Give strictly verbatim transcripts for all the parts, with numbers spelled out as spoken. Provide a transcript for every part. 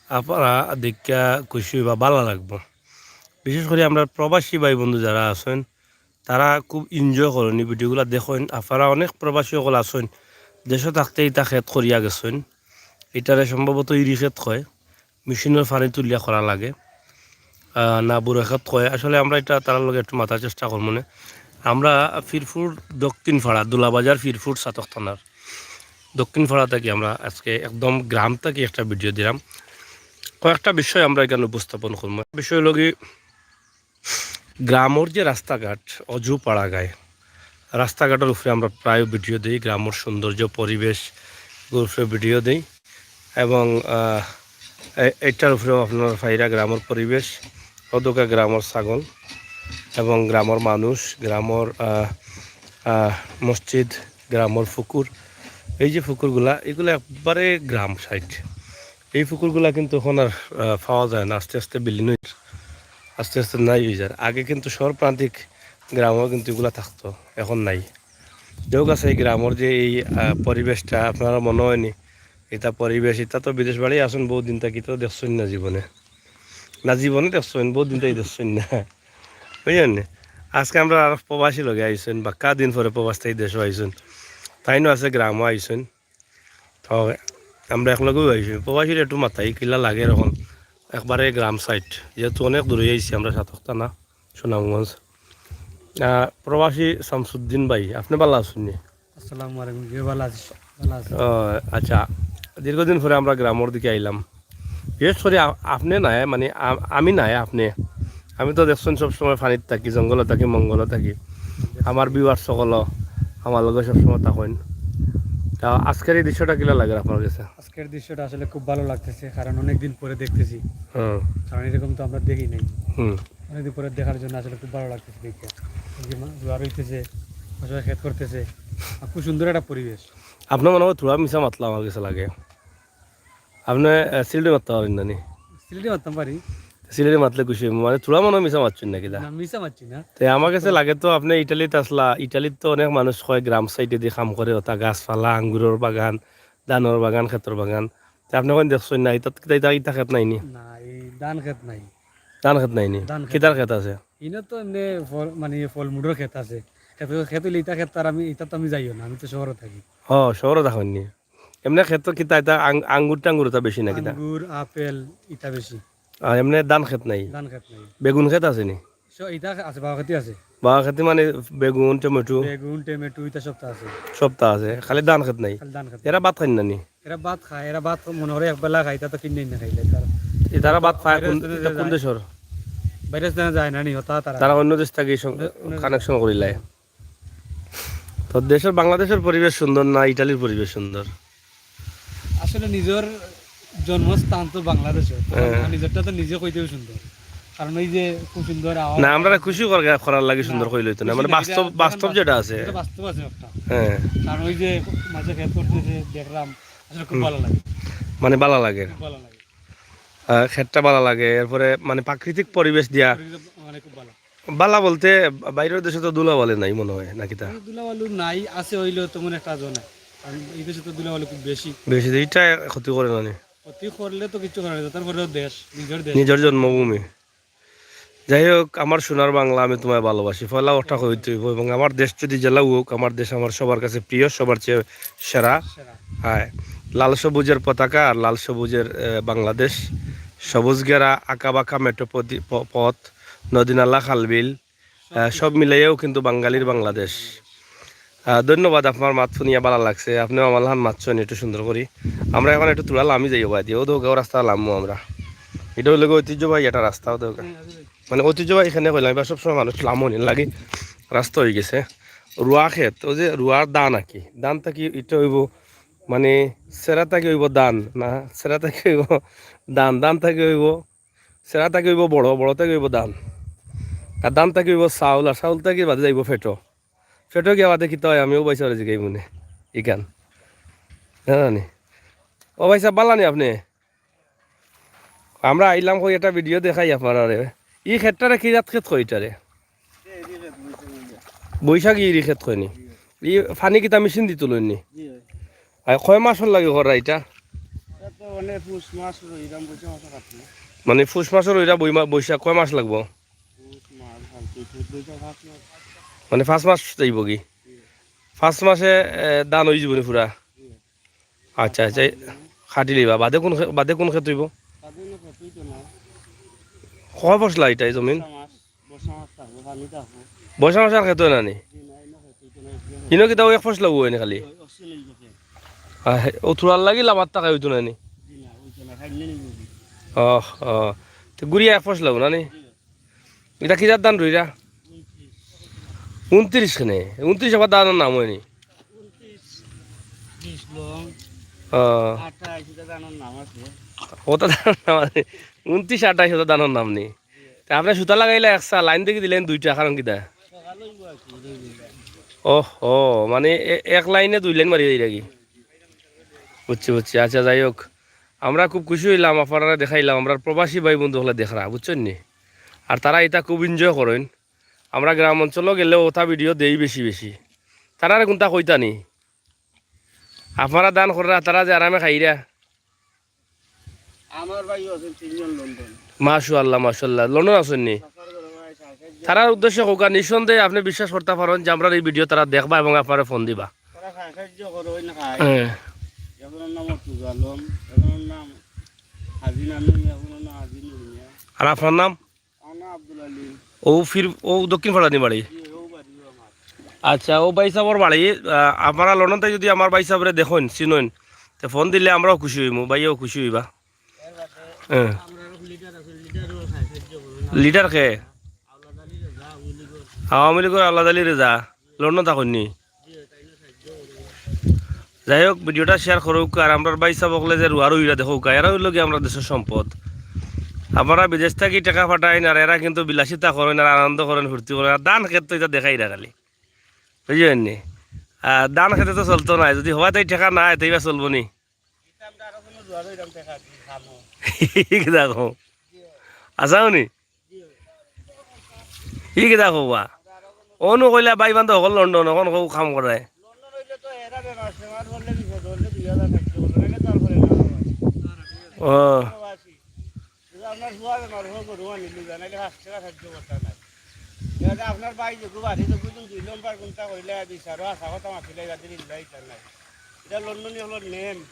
আপনারা দেখিয়া খুশি অইবা, ভালা লাগবো। বিশেষ করি আমরার প্রবাসী ভাই বন্ধু যারা আছইন, তারা খুব enjoy করইন, ই video গুলা দেখইন। আপনারা অনেক প্রবাসী অকল আছইন, দেশো থাকতে ইতা খেত করিয়া গেছইন। ইতারে সম্ভবত ইরি খেত কয়, মেশিনর পানি তুলিয়া করা লাগে, আহ, না বুরো খেত কয়। আসলে আমরা ইতা তারার লগে একটু মাতার চেষ্টা করমু নে। আমরা ফিরপুর দক্ষিণ পাড়া, দুলাবাজার ফিরপুর ছাতক থানার দক্ষিণ পাড়া থাকি আমরা আজকে একদম গ্রাম থাকি একটা video দিলাম। কয়েকটা বিষয় আমরা ইখানো উপস্থাপন করমু। বিষয় অইলো কি, গ্রামর যে রাস্তাঘাট, অজু পাড়া গায়, রাস্তাঘাটর উপরে আমরা প্রায় video দেই, গ্রামর সৌন্দর্য, পরিবেশ উপরে video দেই। এবং, আহ, এ-, এটার উপরেও আপনারা পাইরা গ্রামর পরিবেশ, অদুকা গ্রামর ছাগল এবং গ্রামর মানুষ, গ্রামর, আহ, আহ, মসজিদ, গ্রামর পুকুর। এই যে পুকুরগুলা, এগুলা একবারে গ্রাম side। এই পুকুরগুলা কিন্তু এখন আর, আহ, পাওয়া যায় না, আস্তে আস্তে বিলীন অই, আস্তে আস্তে নাই অই যার। আগে কিন্তু শহর প্রান্তিক গ্রামও কিন্তু এগুলা থাকতো, এখন নাই। যাউক আছে, এই গ্রামর যে এই, আহ, পরিবেশটা আপনারা মনো অয়নি, ইতা পরিবেশ, ইতা তো বিদেশ বাড়ি আছইন বউত দিন থাকি, তো দেখছইন না জীবনে, না জীবনে দেখছইন, বউত দিন থাকি দেখছইন না, বুঝছইন নি? আজকে আমরার আরক প্রবাসী লগে আইছইন, বাক্কা দিন পরে প্রবাস থাকি দেশো আইছইন, তাইনও আছে গ্রামও আইছইন। তো আমরা একলগেউ আইছি। প্রবাসীর একটু মাতাই কিলা লাগে এরকম, একবারে গ্রাম side, যেহেতু অনেক দূরে আইছি আমরা, ছাতক থানা, সুনামগঞ্জ। আহ, প্রবাসী শামসুদ্দিন ভাই, আপনে ভালা আছইন নি? আসসালামু আলাইকুম, জি ভালা আছি, ভালা আছি। ও, আচ্ছা, দীর্ঘদিন পরে আমরা গ্রামর দিকে আইলাম। বিশেষ করি আ-, আপনে নায়, মানে, আ-, আমি নায়, আপনে। আমি তো দেখছইন সবসময় পানিত থাকি, জঙ্গলো থাকি, মঙ্গলো থাকি। আমার viewers সকলও আমার লগে সবসময় থাকইন। তা আজকের এই দৃশ্যটা কিলা লাগে আপনার কাছে? আজকের দৃশ্যটা আসলে খুব ভালো লাগতেছে, কারণ অনেক দিন পরে দেখতেছি। হুম। কারণ এরকম তো আমরা দেখি নাই। হুম। অনেকদিন পরে দেখার জন্য আসলে খুব ভালো লাগতেছে দেখে। এই যে মা-, জোয়ার হইতেছে, মাঝে মাঝে খেত করতেছে, আর খুব সুন্দর একটা পরিবেশ। আপনে মনে হয় থুড়া মিছা মাতলা আমার কাছে লাগে। আপনে, আহ, সিলেটি মাততা পারইন না নি? সিলেটি মাততাম পারি। সিলেটি মাতলে খুশি অইমু। মানে, থুড়া মনে হয় মিছা মাতছইন না কিতা? না, মিছা মাতছি না। তে আমার কাছে লাগে তো আপনে ইটালিত আছলা, ইটালিত তো অনেক মানুষ কয় গ্রাম side-এ দি কাম করে, ওটা গাছপালা, আঙ্গুরর বাগান, ধানর বাগান, খেতর বাগান। তে আপনে কইন দেখছইন না, ইতা, ইতা, ইতা, ইতা খেত নাই নি? না, এই ধান খেত নাই। ধান খেত নাই নি? ধান খেত কিতার নাই। খেত আছে? ইনো তো এমনে ফল, মানে, ফলমূলর খেত আছে। খেত, খেত অইলে ইতা খেত আর আমি, ইতা তো আমি যাইও না, আমি তো শহরে থাকি। ও, শহরে থাকইন নি? এমনে খেত তো কিতা ইতা আং-, আঙ্গুর টাঙ্গুর ইতা বেশি না কিতা? আঙ্গুর, আপেল, ইতা বেশি। আর এমনে ধান খেত নাই? ধান খেত নাই। বেগুন খেত আছে নি? স-, ইতা আছে, বাওয়া খেতি আছে। বাওয়া খেতি মানে বেগুন, টমেটো? বেগুন, টমেটো, ইতা সবতা আছে। সবতা আছে, খালি ধান খেত নাই? খালি ধান খেত এরা নাই। ভাত খাইন না নি? এরা ভাত খায়, এরা ভাত মনে করে এক বেলা খায়, ইতা তো কিনে না খাইলে। তারা, এ, তারা ভাত খায় বাইরে কোন, দেশে ইতা কোন যায়। দেশর? বাইরে দেশে যায় না নি, ওটা তারা। তারা অন্য দেশ থাকি সং-, অন্য দেশ। Connection করিলায়। তো দেশর, বাংলাদেশর পরিবেশ সুন্দর না ইটালির পরিবেশ সুন্দর? আসলে নিজর জন্মস্থান তো বাংলাদেশে, তো হ্যাঁ। নিজরটা তো নিজে কইতেও সুন্দর, কারণ ওই যে খুব সুন্দর আওয়াজ। না, আমরা খুশি করার, করার লাগি সুন্দর না, কইলে তো না, খুশি মানে না, বাস্তব, এটা বাস্তব বাস্তব, যেটা আছে। এটা বাস্তব আছে একটা। হ্যাঁ। কারণ ওই যে মাঝে খেত করতেছে দেখলাম, আসলে খুব হুম। ভালো লাগে। মানে ভালো লাগে। খুব ভালো লাগে। আহ, খেতটা ভালো লাগে, এরপরে মানে প্রাকৃতিক পরিবেশ দিয়া। পরিবেশ মানে খুব ভালো। বালা বলতে বাইরের দেশে তো ধুলাবালি নাই মনে হয়, নাকি তা? ধুলাবালু নাই, আছে হইলেও তেমন একটা জনে। কারণ এই দেশে তো ধুলাবালু খুব বেশি। বেশি, এইটা ক্ষতি করে না নি? ক্ষতি করলে তো কিছু করে না, তারপরেও দেশ, নিজের দেশ। নিজের জন্মভূমি। যাই হোক, আমার সোনার বাংলা, আমি তোমায় ভালোবাসি। পয়লা ওটা কইতে হইব। এবং আমার দেশ যদি যেলা হোক, আমার দেশ আমার সবার কাছে প্রিয়, সবার চেয়ে সেরা। সেরা। হ্যাঁ, লাল সবুজের পতাকা আর লাল সবুজের, এ, বাংলাদেশ। সবুজ ঘেরা, আঁকা বাঁকা মেঠো পদি-, প-, পথ, নদী নালা খালবিল, আহ, সব মিলাইয়াও কিন্তু বাঙালির বাংলাদেশ। আহ, ধন্যবাদ, আপনার মাত শুনিয়া ভালা লাগছে। আপনেও আমার লাখান মাতছইন একটু সুন্দর করি। আমরা এখন একটু থুড়া লামি যাইও বায়দি, ও দেখো রাস্তা লামমু আমরা। ইটা অইলো গি ঐতিহ্যবাহী একটা রাস্তা, ও দেখো। মানে ঐতিহ্যবাহী এখানে কইলাম, ইবার সবসময় মানুষ লামো নি লাগি রাস্তা অই গেছে। রুয়া খেত, ওই যে রুয়ার ধান আর কি, ধান থাকি ইটা অইবো, মানে সেরা থাকি অইবো ধান, না সেরা থাকি অইবো ধান, ধান থাকি অইবো সেরা থাকি অইবো বড়, বড় থাকি অইবো ধান। আর ধান থাকি অইবো চাউল, আর চাউল থাকি বাদে যাইবো পেটো। পেটো গিয়া বাদে কিতা অয়, আমি ও ভাইসাবরে জিগাইমু নে। ইখান। জানো নি? ও ভাইসাব, ভালা নি আপনে? আমরা আইলাম কই একটা video দেখাই আপনারারে। ই খেতটারে কি জাত খেত কয় ইটারে? বৈশাখী ইরি খেত কয় নি? ই পানি কিতা মেশিন দি তুলইন নি? আর কয় মাসর লাগি কররা ইটা? মানে পুষ মাস রইলাম, বৈশাখ মাসে কাটলো। মানে পুষ মাসর রইরা বই মা-, বৈশাখ কয় মাস লাগবো? পুষ মাস, ফাল্গুন, চৈত, বৈশাখ, ফাল্গুন। মানে পাঁচ মাস যাইব কি? পাঁচ মাসে এ, ধান হয়ে যাব নি পুরা? আচ্ছা আচ্ছা, এই খাটি লিবা। বাদে কোন খে- বাদে কোন খেত হইব? তাদের না কতই তো না। কয় ফসলা এটা এই জমিন? বৈশাখ মাস, বৈশাখ মাস থাকবো, পানি থাকবো। বৈশাখ মাসে আর খেত হয় না নি? জি না, এনে কতই তো না। হিনো কিতা এক ফসলা বই নি খালি? ওই অসুন এই লোকে। আর হে- ও থুড়ার লাগি লামার টাকা হইতো না নি? জি না, ওই তো না, খাইলে নিব। ও ও, তো গুড়িয়া এক ফসলা না নি? এটা কি জাত ধান রইরা? উনত্রিশ কেনে? উনত্রিশ আবার ধানের নাম হয়নি। উনত্রিশ, বিশ লং, ও, আঠাইশ, এটা জানার নাম আছে। ওটা ধানের নাম আছে। উনত্রিশ আঠাইশ ওটা ধানের নাম নেই। তা আপনি সুতা লাগাইলে একসা, লাইন দেখি দিলেন দুইটা, কারণ কিতা? সকাল হইব আর কি, রইব। ওহ ও, মানে এ- এক লাইনে দুই লাইন মারি যাই কি? বুঝছি বুঝছি। আচ্ছা, যাই হোক, আমরা খুব খুশি হইলাম, আপনারা দেখাইলাম, আমরা প্রবাসী ভাই বন্ধু হলে দেখরা, বুঝছেন নি? আর তারা এটা খুব এনজয় করেন। আমরা গ্রাম অঞ্চলও গেলেও ওটা ভিডিও দেই বেশি বেশি। তারারে কোনটা কইতা নি? আপনারা দান কররা, তারা যে আরামে খাইরা। আমার ভাই আছেন তিনজন লন্ডন। মাশাআল্লাহ, মাশাআল্লাহ। লন্ডন আছেন নি? চাচার ঘরে ভাই সাহায্য। তারার উদ্দেশ্যে কউকা, নিঃসন্দেহে আপনি বিশ্বাস করতে পারেন যে আমরা এই ভিডিও তারা দেখবা এবং আপনারা ফোন দিবা। তারা সাহায্য করে ওই না খায়। হ্যাঁ। একজনের নাম অর্তুজ আলম, একজনের নাম হাজি নানুমিয়া, একজনের নাম হাজি নুরমিয়া। আর আপনার নাম? আমার নাম আব্দুল আলী। ও ফির ও দক্ষিণ ফাড়া নি বাড়ি? জি, ও বাড়িও আমার। আচ্ছা, ও ভাই সাহেবর বাড়ি। আহ, আপনারা লন্ডন থেকে যদি আমার ভাই সাহেবরে দেখইন, চিনইন, তো ফোন দিলে আমরাও খুশি হইমু, ভাইয়াও খুশি হইবা। এর বাদে হ্যাঁ। আমরা লিডার আছে, লিডারও সাহায্য করুন। লিডার কে? আওলাদ আলী রেজা, আওয়ামী লীগর। আওয়ামী লীগর আল্লাহ আলী রেজা, লন্ডন থাকইন নি? জি, তাই না সাহায্য করুন। যাই হোক, ভিডিওটা শেয়ার করুক। আর আমরার ভাই সাহেব অকলে যে রুয়া রুইরা দেখউক্কা, এরা হইল কি আমরা দেশের সম্পদ। আপনারা বিদেশ থাকি টাকা পাঠাইন আর এরা কিন্তু বিলাসিতা করেন আর আনন্দ করেন, ফুর্তি করেন। আর ধান খেত তো এটা দেখাইরা খালি, বুঝলেন নি? আর ধান খেতে তো চলতো না, যদি হওয়া তাই টাকা না হয়, তাই বা চলবো নি? এটা আমরা আরো কোনো জোয়ার হইলাম দেখা দিই, খামো। দেখো, আসাও নি? ই কিতা কবা? অনু কইলা ভাই বান্ধব হকল লন্ডন, অখন কও কাম করে। লন্ডন হইলে তো এরা বেমার সেমার করলে বিপদ হইলে দুই হাজার সাহায্য করবে, নাইলে তো আর করে না। ও, প্রবাসী। যদি আপনার হুয়া বেমার হোক, গরু আনি লুগা, নাইলে পাঁচ টাকা সাহায্য করতে নাই। এবারে আপনার ভাই যে গুবারি তো বুঝুন দুই নম্বর কোনটা কইলে বিচারো, আশা কথা মাতিলে এবারে দিল্লাই তার নাই। এটা লন্ডনী হলো নেম।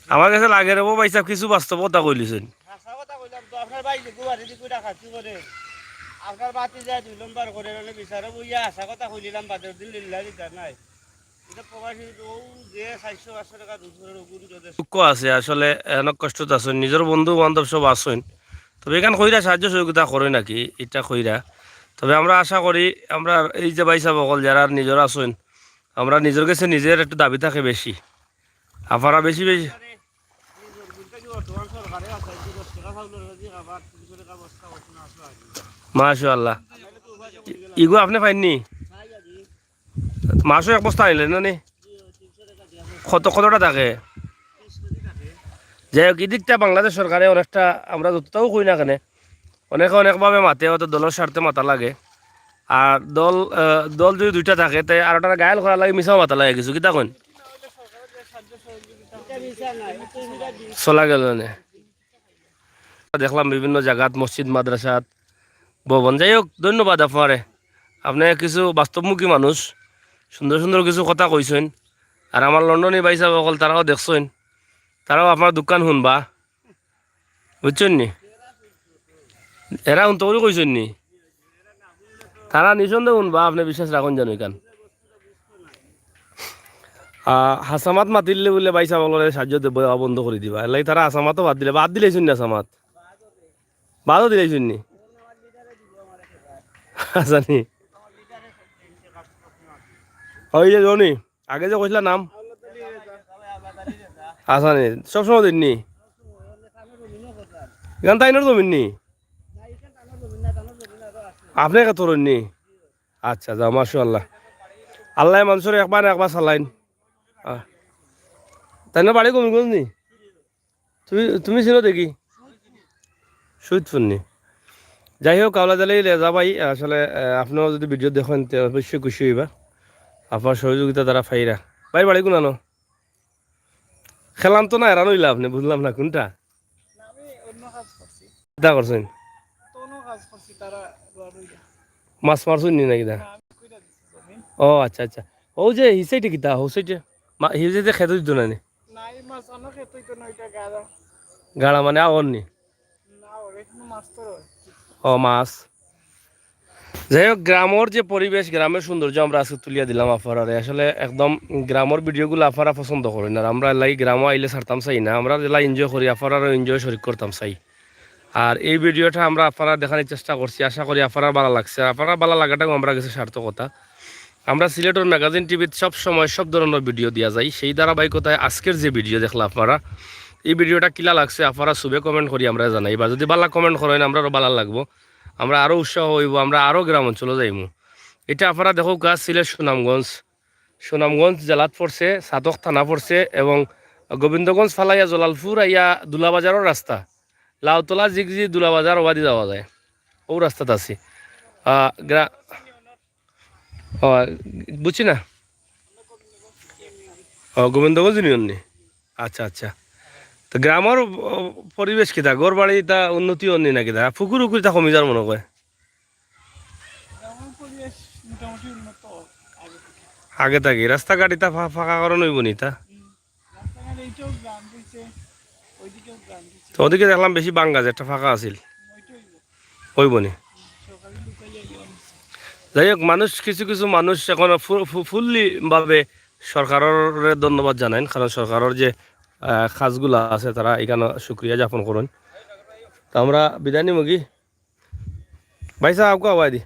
আমার কাছে লাগে রে, ও ভাই সাহেব কিছু বাস্তবতা কইলিছেন। হাছা কথা কইলাম তো, আপনার ভাই যে গুবারি দি কইরা খাতি করে, আপনার বাতি যায় দুই নম্বর করে, মানে বিচারো বইয়া হাছা কথা কইলিলাম, বাদের দিন লিল্লা দিতার নাই। এটা প্রবাসী ও যে চারশো পাঁচশো টাকা রোজ করে ওগুন যদি দুঃখ আছে আসলে, অনেক কষ্টত আছইন, নিজর বন্ধু বান্ধব সব আছইন, তবে এখান কইরা সাহায্য সহযোগিতা করে নাকি, এটা কইরা। তবে আমরা আশা করি, আমরা এই যে ভাই সাহেব অকল যারা নিজর আছইন, আমরা নিজর গেছে নিজর একটু দাবি থাকে বেশি, আপনারা বেশি বেশি। মাশাআল্লাহ। ইগু আপনি পাইননি? মাসও এক বস্তা আনিলেন না নি? কত, কতটা থাকে? যাই হোক, এদিকটা বাংলাদেশ সরকারে অনেকটা, আমরা যতটাও কই না কেনে, অনেকে অনেকভাবে মাতে, হয়তো দলর স্বার্থে মাতা লাগে। আর দল, আহ, দল যদি দুইটা থাকে, তে আরোটারে ঘায়েল করার লাগি মিছাও মাতা লাগে কিছু, কিতা কইন? চলা গেল নে। দেখলাম বিভিন্ন জাগাত, মসজিদ, মাদ্রাসাত, ভবন। যাই হোক, ধন্যবাদ আপনারে। আপনি কিছু বাস্তবমুখী মানুষ, সুন্দর সুন্দর কিছু কথা কইছইন। আর আমার লন্ডনী ভাই সাহেব অকল, তারাও দেখছইন, তারাও আপনার দুঃখখান হুনবা, বুঝছইন নি? এরা হুনতো করি কইছইন নি? তারা নিঃসন্দেহে হুনবা, আপনি বিশ্বাস রাখইন যেন এখান। আহ, হাছা মাত মাতিলে বুলে ভাই সাহেব অকলরে সাহায্য দেবো, বন্ধ করি দিবা। এর লাগি তারা হাছা মাতও বাদ দিলে, বাদ দিলাইছইন নি হাছা মাত? বাদও দিলাইছইন নি? আচ্ছা নি। ওই যে জনি, আগে যে কইছিলা নাম? আচ্ছা নি, সবসময় দিন নি? এখান তাইনর জমিন নি? আপনি একা তোরন নি? আচ্ছা, যাও, মাশাআল্লাহ। আল্লাহ মানুষরে একবার না একবার চালাইন। আহ। তাইনর বাড়ি কমিগঞ্জ নি? তুমি, তুমি চিনো দেখি? শহীদপুর নি? যাই হোক, আওলাদ আলী রেজা ভাই, আসলে, আহ, আপনেও যদি ভিডিও দেখইন, তে অবশ্যই খুশি হইবা। আপনার সহযোগিতা তারা পাইরা। ভাই, বাড়ি কোনানো? খেলান তো না, এরান অইলা আপনে, বুঝলাম না কোনটা। না, আমি অন্য কাজ করছি। কিতা করছইন? তো অন্য কাজ করছি, তারা রোয়া রইয়া। মাছ মারছইন নি নাকি দা? না, আমি কইরা দিছি জমিন। ও আচ্ছা, আচ্ছা। অউ যে হি সাইডে কিতা, হউ সাইডে? মা-, হি সাইডে খেত অইতো না নি? না, এই মাছ অন্য খেত অইতো না, ওইটা গাড়া। গাড়া মানে আগর নি? না, ওর এখনো মাছ তো রয়। ও, মাছ। যাই হোক, গ্রামর যে পরিবেশ, গ্রামর সৌন্দর্য আমরা আজকে তুলিয়া দিলাম আফারারে। আসলে একদম গ্রামর video গুলা আফারা পছন্দ করইন, আর আমরা লাই গ্রামো আইলে ছাড়তাম চাই না। আমরা যেলা enjoy করি, আফারারও enjoy শরিক করতাম চাই। আর এই video টা আমরা আফারারে দেখানির চেষ্টা করছি, আশা করি আফারার ভালা লাগছে। আর আফারার ভালা লাগাটাও আমরা গেছে সার্থকতা। আমরা সিলেটর magazine টিভিত সব সময় সব ধরনর video দিয়া যাই। সেই ধারাবাহিকতায় আজকের যে video দেখলা আফারা, এই video টা কিলা লাগছে আফারা সুবে comment করি আমরারে জানাইবা। যদি ভালা comment করইন, আমরারও ভালা লাগবো, আমরা আরো উৎসাহ অইবো, আমরা আরো গ্রাম অঞ্চলো যাইমু। ইটা আফারা দেখউক্কা, সিলেট সুনামগঞ্জ, সুনামগঞ্জ জেলাত পড়ছে, ছাতক থানা পড়ছে, এবং গোবিন্দগঞ্জ ফালাইয়া জলালপুর আইয়া দুলাবাজারর রাস্তা, লাউতলা জিগজি দুলাবাজার অবাদি যাওয়া যায়, অউ রাস্তাত আছি। আহ, গ্রা-, ও, বুঝছি না। ও, গোবিন্দগঞ্জ ইউনিয়ন নি? আচ্ছা, আচ্ছা। তো গ্রামর, ও, পরিবেশ কিতা? ঘর বাড়ি ইতা উন্নতি অইছে নি না কিতা? পুকুর উকুর ইতা কমি যার মনো কয়। গ্রামর পরিবেশ মোটামুটি উন্নত আগে থেকে। আগে থাকি। রাস্তাঘাট ইতা ফা-, ফাঁকাকরণ অইবো নি ইতা? হুম। রাস্তাঘাট এইটাও গ্রাম দিছে, ওইদিকেও গ্রাম দিছে। তো ওদিকে দেখলাম বেশি ভাঙ্গা যে একটা ফাঁকা আছিল। ওইটাই অইবো নি? সরকারি লোকাই আইয়া অইছে। যাই হোক, মানুষ, কিছু কিছু মানুষ এখন ফু-, ফু-, fully ভাবে সরকাররে ধন্যবাদ জানাইন, কারণ সরকারর যে, আহ, কাজগুলা আছে তারা ইখানো শুকরিয়া যাপন করইন। তো আমরা বিদায় নিমুগি। ভাই সাহেব, আউক্কা, আওয়াই দি।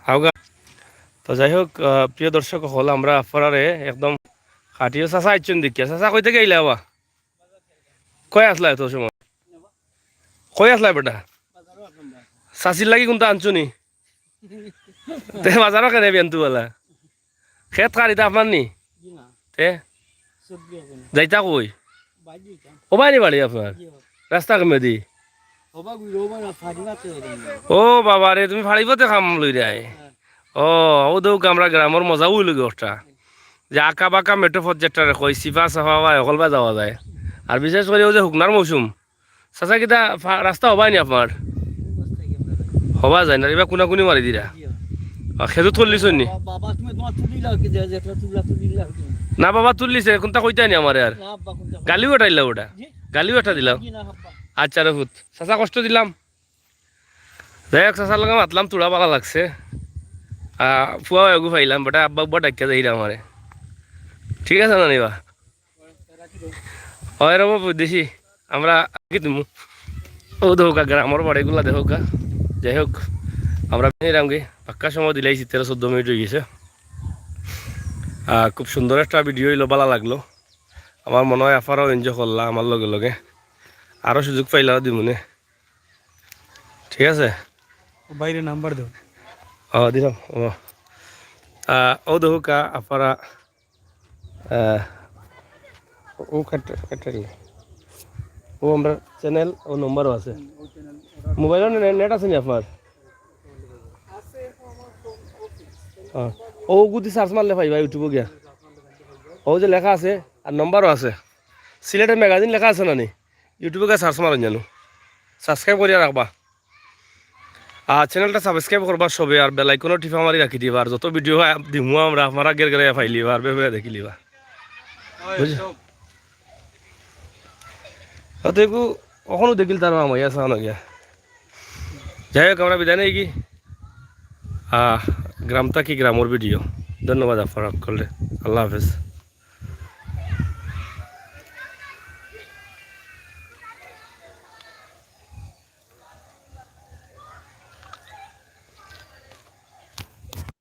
আউক্কা। তো যাই হোক, আহ, প্রিয় দর্শক অকল, আমরা আফারারে একদম খাটিও। চাচা আইছইন দেখিয়া। চাচা, কই থাকি আইলা বা? কই আছলা অত সময়? কই আছলা বেটা? চাচির লাগি কুন্তা আনছো নি? তে বাজারো কেনে বিয়ানতু বালা? খেত কার ইতা আপনার নি? জি না। তে? সবজি আছে না। যাইতা কই? বাড়ি যাইতাম। ও বাইরে বাড়ি আপনার? জি, ও। রাস্তা কমে দি? হবা গুইরো বানা ফাড়ি মারতে হবে না। ও বাবা রে, তুমি ফাড়ি পথে কাম লইরায়? হ্যাঁ। ও, অউ দেখউক্কা আমরা গ্রামর মজা অইলোগি ওটা। যে আঁকা বাঁকা মেঠো পথ যেটারে কই, চিপা চাপা বা হকলবা যাওয়া যায়। আর বিশেষ করি অউ যে হুকনার মৌসুম, চাচা, কিতা ফা-, রাস্তা হবায় নি আপনার? হবা যায় না, ইবা কুনাকুনি মারি দিরা। জি। আর খেজুর তুললিছইন নি? বাবা, বাবা, তুমি তোমার তুলি লাও কি যে, যে তোমার তুলা তুলি লাও কি? না বাবা, তুললিছে, কুন্তা কইতায় নি আমারে আর। না, আব্বা, কুন্তা কইতায় গালিও এটা দিলাও ওটা। জি? গালিও এটা দিলাও। জি, না, আব্বা। আচ্ছা রে পুত, চাচা কষ্ট দিলাম। যাই হোক, চাচার লগে মাতলাম, থুড়া ভালা লাগছে। আহ, ফুয়া এগু পাইলাম, বেটা আব্বা উব্বা ডাকিয়া যাইরা আমারে। ঠিক আছে না নিবা? ওই রব বিদেশি, আমরা আগে তুমি। অউ দেখউক্কা, গ্রামর বাড়িগুলা দেখউক্কা। যাই হোক, আমরা বেরামগি, পাক্কা সময় দিলাইছি, তেরো চৌদ্দ মিনিট অই গেছে। আহ, খুব সুন্দর একটা video অইলো, ভালা লাগলো। আমার মনো অয় আফারাও enjoy করলা আমার লগে লগে। আরো সুযোগ পাইলা দিমুনে। ঠিক আছে? বাইরে নাম্বার দেও। ও, দিলাম। ও। আহ, অউ দেখউক্কা, আফারা আহ, ও কাট-, কাটারি। ও আমরার channel, ও নাম্বারও আছে। মোবাইলো নে-, net আছে নি আপনার? হ্যাঁ। ও গুদি search মারলে পাইবা YouTube-ও গিয়া। ও যে লেখা আছে, আর নাম্বারও আছে। সিলেটের magazine লেখা আছে না নি? YouTube-ও গিয়া search মারইন জানো। Subscribe করিয়া রাখবা। আর channel-টা subscribe করবা সবে, আর bell icon-ও টিপা মারি রাখি দিবা, আর যত video আ-, দিমু আমরা, আপনারা গের গেরে পাইলিবা, আর বেবে দেখিলিবা। বুঝছো? অতএব অখনো দেখিল তার মামা, ইয়া সানো গিয়া। যাই হোক, আমরা বিদায় নেই কি? আহ, গ্রাম থাকি গ্রামর video। ধন্যবাদ আপনারা সকলরে। আল্লাহ হাফেজ।